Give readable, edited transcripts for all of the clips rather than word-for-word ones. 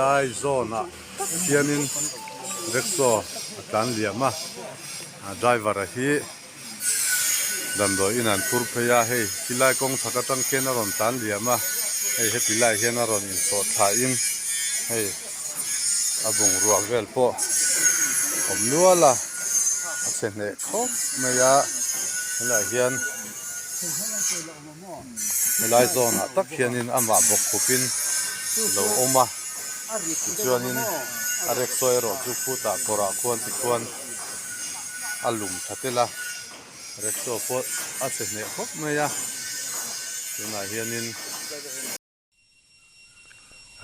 Helai zawn ah hianin rickshaw a tlan liam a, driver a hi damdawi in an phur phei a, hei helai kawng chhak atang khian a rawn tlan liam a, hei heti lai hian a rawn insawh thla in hei a bungrua vel pawh awm nual a, a chhe hneh khawp mai a, helaiah hian. Helai zawnah tak hianin amah bawk khupin lo awm a, tichuanin a rickshaw erawh chu khutah kawrah khuan tikhuan a lum tha tel a, rickshaw pawh a che hneh khawp mai a, tunah hianin.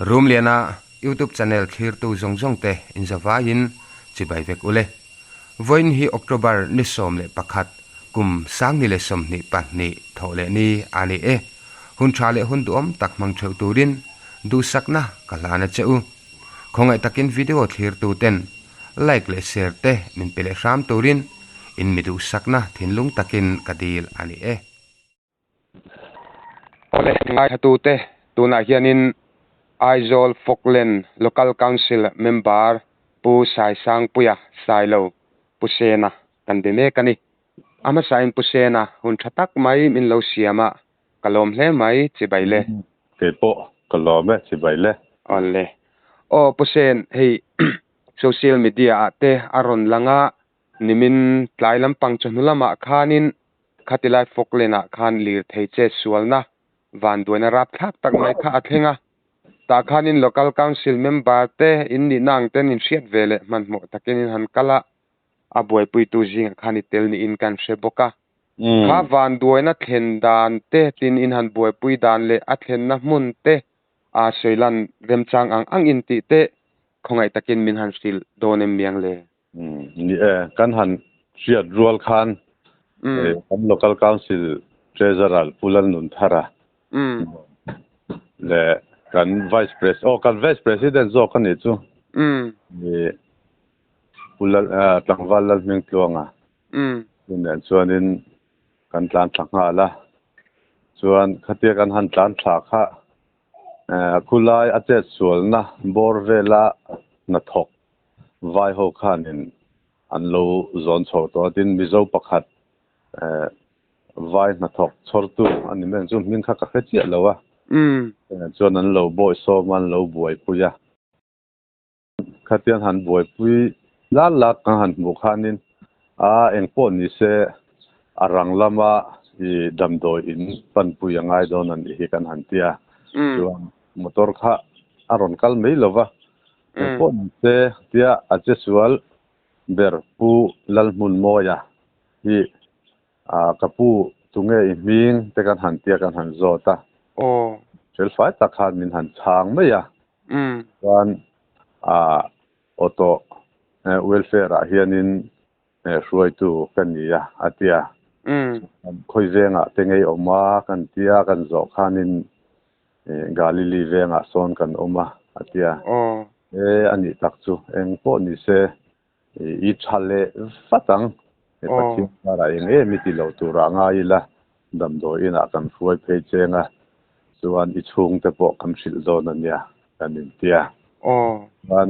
Rumliana YouTube channel thlirtu zawng zawng te inzavaiin chibai vek ule. Vawiin hi October ni 11 kum 2022 thawh leh ni a ni e. Hun tha leh hun duhawm tak hmang theuh turin duhsakna ka hlan a che u. Khawngaih takin video thlirtu ten like leh share te min pe leh hram turin in mi duhsakna thinlung takin ka dil a ni e. Awle ngaithlatute tunah hianin Aizawl Falkland Local Council member Pu Saisangpuia Sailo Pu Sena kan be mek a ni. A hmasain Pu Sena hun tha tak mai min lo siam a, ka lawm hle mai chibai le. Kei pawh ka lawm e chibai le. Awle. Aw Pu Sen, hei social media ah te a rawn lang a, Nimin tlai lampang chawhnu lamah khanin khatilai Falkland ah khan lirthei che sualna vanduaina rapthlak tak mai kha a thleng a. Tah khanin Local Council member te in nihna ang ten in hriat ve leh hmanhmawh takin in han kal a, a buaipuitu zingah khan i tel niin kan hre bawk a. Kha vanduaina thlen dan te tin in han buaipui dan leh a thlenna hmun te a sawilan remchang ang ang in tih te khawngaih takin min han hrilh dawn em miang le? Ni e, kan han hriat rual khan kan Local Council Treasurer Pu Lalnunthara leh kan Vice Pres aw kan Vice President zawk a nih chu ni Pu Lal Tlangval Lalhmingtluanga chu nen chuanin kan tlan thla nghal a, chuan khatia kan han tlan thla kha khulai a chet sualna bawr vela hnathawk vai ho khanin an lo zawn chho tawh a, tin Mizo pakhat vai hnathawk chhawrtu a ni mai ang chu hming kha ka hre chiah lo a, chuan an lo bawihsawm a, an lo buaipui a. Khatiang han buaipui lal lak kan han hmuh khanin a engpawh ni se a rang lama i damdawi in panpui a ngai dawn a nih hi kan han ti a, chuan motor kha a rawn kal mai lo va, engpawh ni se tia a che sual ber Pu Lalhmunmawia hi ka pu tunge i hming te kan han tia kan han zawt a, felfai tak khan min han chhang mai a. Chuan auto welfare ah hianin hruaitu ka ni a a ti a. Khawi vengah te ngei awm a kan ti a, kan zawh khanin Galili vengah sawn kan awm a a ti a. E a nih tak chu eng pawh ni se i tha leh vat ang. Pathian karah eng em i ti lo turah ngai ila damdawi inah kan hruai phei cheng a, chuan i chhungte pawh kan hrilh dawn a nia kan intia. Chuan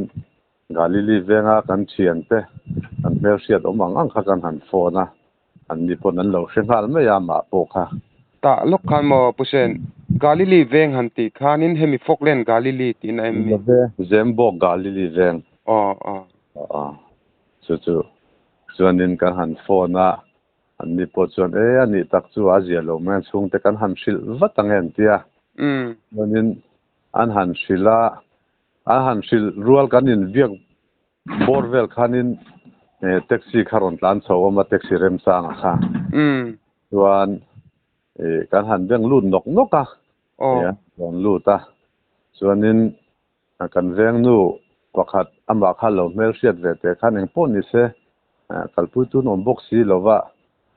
Galili venga kan thiante kan hmelhriat awm ang ang kha kan han phone a, an ni pawn an lo hre nghal mai a mah pawh kha. Tah lawk khan maw Pu Sen, Galili veng han tih khanin hemi Falkland Galili tiin a em mi? Zembawk Galili veng. Aw aw. Aw chu chu chuanin kan han phone a, An ni pawh chuan, E, a nih tak chu a zia lo mai a, chhungte kan han hrilh vat ang em tia. Chuanin an han hrilh a, an han hrilh rual kan inbiak bawr vel khanin taxi kha rawn tlan chho awm a, taxi remchanga kha. Chuan kan han beng lut nawk nawk a, rawn lut a, chuanin Kan vengnu pakhat amah kha lo hmelhriat ve teh khan engpawh ni se kalpui tun awm bawk si lova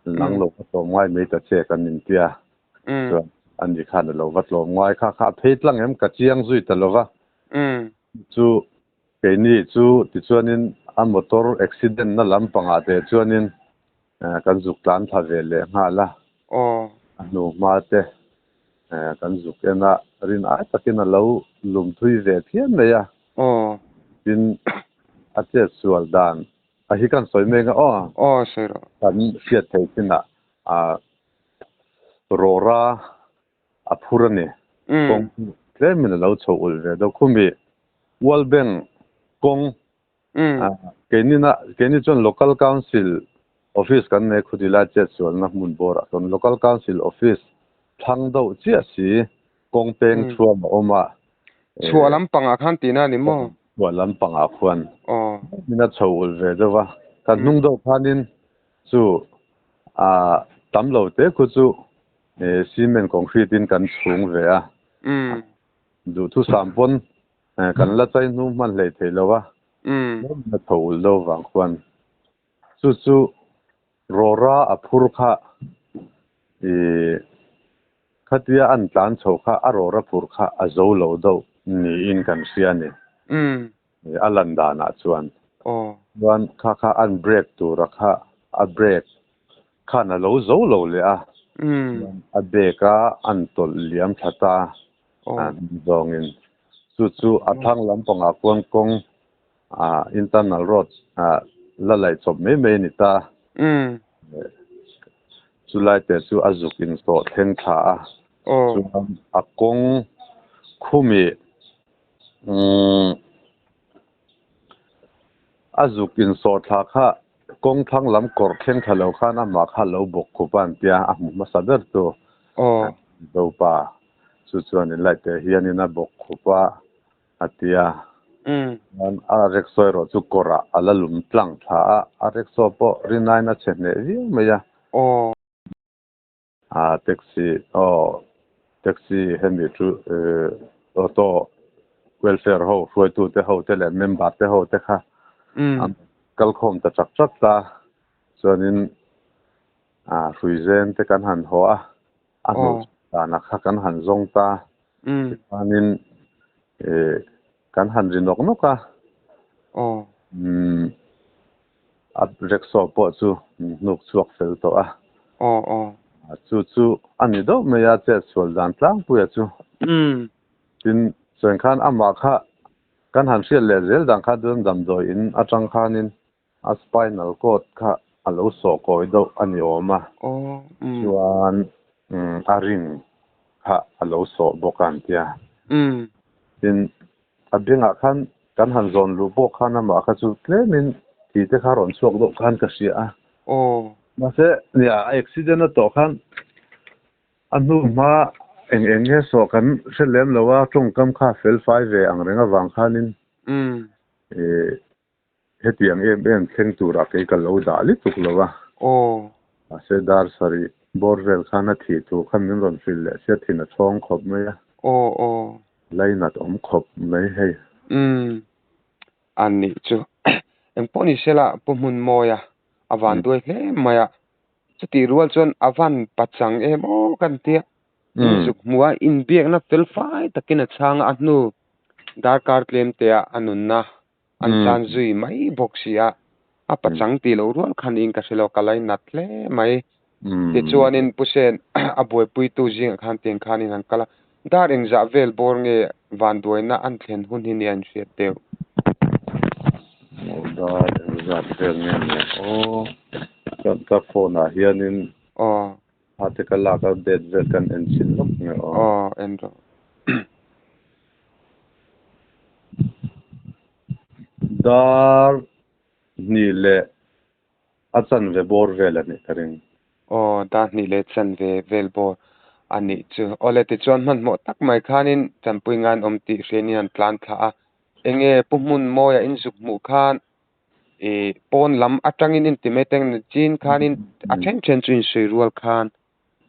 nang lo va tlawm ngai mai ta che kan intia chuan ani khan a lo va tlawm ngai kha kha a phei tlang em ka chiang zui ta lova chu keini chu tichuanin a motor accident na lampangah teh chuanin kan zuk tlan thla ve leh nghal a a hnu hma te Kan zuk en a, rin ai takin a lo lum thui ve phian mai a. Aw. Tin, a chet sual dan a hi kan sawi mek a aw. Aw, sawi rawh. Kan hriat theih chinah a rawra a phur a ni. Kawng chu tlemin a lo chho ulh ve deuh. Khumi World Bank kawng keini na keini chuan Local Council Office kan nei khuti lai chet sualna hmun bawrah chuan Local Council Office thlang deuh chiah si kawng peng thuam a awm a. Chhuah lampangah khan tihna a ni maw? Chhuah lampangah khuan min a chho ulh ve deuh a. Kan hnung deuh khanin chu a tam lo te khu chu cement concrete in kan chhung ve a. Duhthusam pawn kan la chai hnu hman hlei thei lo a. Min a chho ulh deuh vang khuan chu chu Rawra a phur kha ih khatia an tlan chho kha a rawra phur kha a zo lo deuh niin kan hria a ni. A lan danah chuan. Chuan kha kha an break tura kha a break khan a lo zo lo leh a. Chuan a bag a an tawlh liam tha ta zawngin chu chu a thlang lampangah khuan kawng internal road la laih chawp mai mai a ni ta. Chu lai te chu a zuk insawh thleng thla a. Chuan a kawng khumi a zuk insawh thla kha kawng thlang lam kawr thleng thla lo khan amah kha lo bawk khup a an tia a hmu hmasa ber tu Zopa chu chuan in laih teh hianin a bawk khup a. A ti a. Chuan a rickshaw erawh chu kawrah a la lum tlang thla a, a rickshaw pawh rinain a chhe hneh viau mai a. A taxi aw taxi hemi chu auto welfare ho hruaitute ho te leh member te ho te kha an kalkhawm ta chak chak ta. Chuanin a hruizen te kan han haw a. A hnuh danah kha kan han zawng ta. Tichuanin kan han ri nawk nawk a. A rickshaw pawh chu min hnuk chhuak fel tawh a. Chu chu a ni deuh mai a chet sual dan tlangpuia chu. Tin, chuan khan amah kha kan han hriat leh zel dan kha chuan damdawi in atang khanin A spinal cord kha a lo sawh kawi deuh a ni awm a, chuan a ring kha a lo sawh bawk a an tia. Tin, a bengah khan kan han zawn luh pawh khan amah kha chu tlemin thi te kha rawn chhuak deuh khan ka hria a. Mahse, nia a accident a tawh khan a hnu hma eng eng nge sawh kan hre lem lo a, tawngkam kha fel fai ve ang reng avang khanin Hetiang em em thleng turah kei ka lo dah lutuk lo a. Aw. Mahse dar sarih bawr vel khan a thih tur kha min rawn hrilh leh sia thin a chhawng khawp mai a. Aw aw. Lainat awm khawp mai hei. Umm. A nih chu. Engpawh ni sela Pu Hmunmawia a van duai hle mai a. Chutih rual chuan a van pachang em aw kan tia. Inzuk hmuh a inbiakna fel fai takin a chhang a, a hnu darkar tlem te ah a nunna an chan zui mai bawk si a, a pachang tih loh rual khan in ka hre lo, ka lainat hle mai. Tichuanin Pu Sen a buaipuitu zingah khan tiang khanin an kal a, dar engzah vel bawr nge vanduaina an thlen hun hi nia an hriat deuh. Aw dar engzat vel nge ni aw, ka phone ah hianin Aw. A te ka lak a date vel kan en chhin lawk nge aw. Aw en rawh. Dar hnih leh a chanve bawr vel a nih ka ring. Aw dar hnih leh chanve vel bawr a nih chu. Awle tichuan hmanhmawh tak mai khanin Chanpui ngan awm tih hriain an tlan thlah a. Enge Pu Hmunmawia inzuk hmuh khan ih pawn lam atangin in ti mai teng ni chin khanin a then then chu insawi rual khan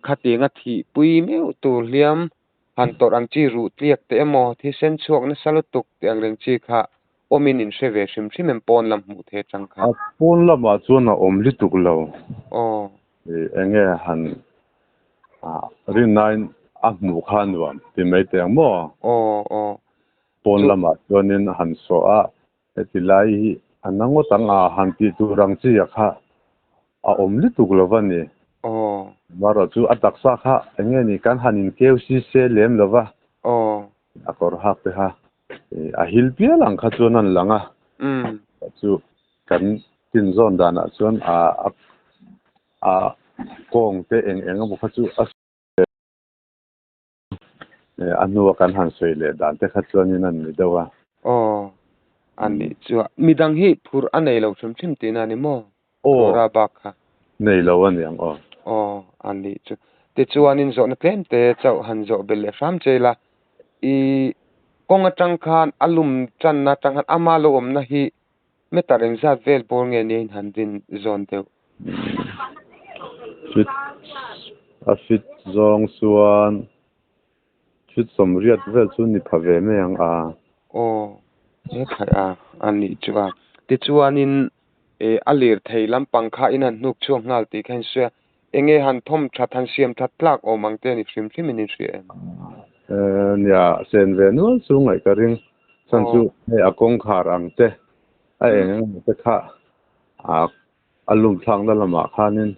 khatianga thih pui meuh tur hliam han tawrh ang chi ruh tliak te emaw thisen chhuak nasa lutuk tih ang reng chi kha awmin in hre ve hrim hrim em pawn lam hmuh thei atang khan. A pawn lamah chuan a awm lutuk lo. Aw. Ih enge han rinnain a hmuh kha nuam ti mai teh ang maw? Aw aw. Pawn lamah chuanin a han sawh a. Heti lai hi a na ngawt ang a, han tih tur ang chi a kha a awm lutuk lo va ni. Aw. Marawh chu a taksa kha eng nge ni kan han inkeu si se lem lo va. Aw. A kawr hak te kha A hil pial ang kha chuan an lang a. Chu kan tinzawn danah chuan a a kawng te eng eng emaw kha chu a a hnua kan han sawi leh dan te kha chuanin an ni deuh a. Aw, a nih chu a. Midang hi phur a nei lo hrim hrim tihna a ni maw? Phura bak kha. Nei lo a ni ang aw. Aw, a nih chu. Tichuanin zawhna tlem te chauh han zawh belh leh hram che ila, i kawng atang khan a lum tanna atang khan ama lo awmna hi meter engzat vel bawr nge nia in han rin zawn deuh? Fit a fit zawng chuan fit sawmriat vel chu ni pha ve mai ang a. Aw, he thlai a a nih chu a. Tichuanin eh a lirthei lampang kha in han hnuk chhuak nghal tih kha in sawi a, enge han thawm that han siam that tlak awm ang te a ni hrim hrim in in hria em? Eh nia sen ve nual chu ngaih ka ring. Chhan chu hei a kawngkhar ang te a eng eng emaw te kha a a lum thlakna lamah khanin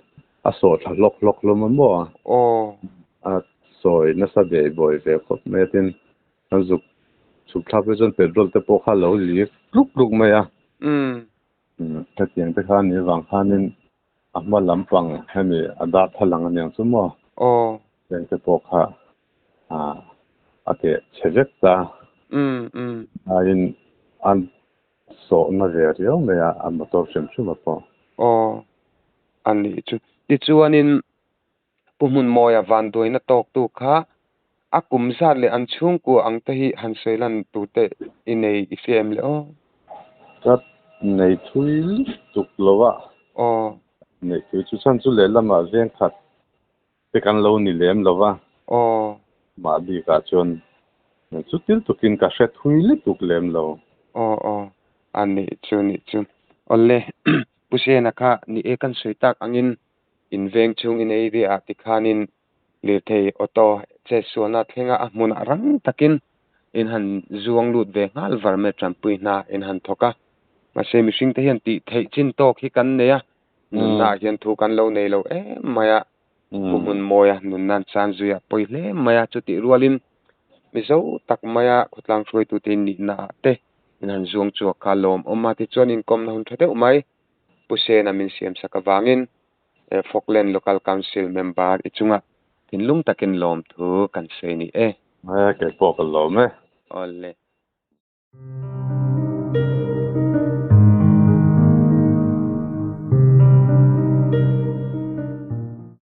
a sawh thla hlawk hlawk hlawm a maw? Aw. A sawi nasa bei bawi ve khawp mai a tin kan zuk chhuk thlak phei chuan petrol te pawh kha a lo lik tluk tluk mai a. Hetiang te kha ni vang khanin a hma lampang hemi a dar thalang aniang chu maw? Aw. Heng te pawh kha a keh chhe vek ta. Aiin an sawhna ve riau mai a, a motor hrim hrim a pawh. Aw, a nih chu. Tichuanin Pu Hmunmawia vanduaina tawktu kha a kum zat leh an chhungkua ang te hi han sawi lan tur te i nei i hria em le aw? Ka nei thui lutuk lo a. Aw. Nei thui chu chhan chu lehlamah veng khat te kan lo ni lem lo va. Aw. Mah bikah chuan chu til tukin ka hre thui lutuk lem lo. Aw aw. A nih chu nih chu. Awle Pu Sena kha ni e kan sawi tak angin in veng chhung in area ah tikhanin lirthei auto chet sualna thlenga a hmunah rang takin in han zuang lut ve nghal var mai tanpui hna in han thawk a. Mahse mihring te hian tih theih chin tawk hi kan nei a, nunna ah hian thu kan lo nei lo em mai a, Pu Hmunmawia nunna an chan zui a pawi hle mai a, chutih rualin Mizo tak maia khawtlang hruaitute in nihna ah te in han zuang chhuak kha lawmawm a, tichuan inkawmna hun tha deuh mai Pu Sena min siam sak avangin Falkland Local Council member i chunga thinlung takin lawmthu kan sawi ni e. Kei pawh ka lawm e. Awle.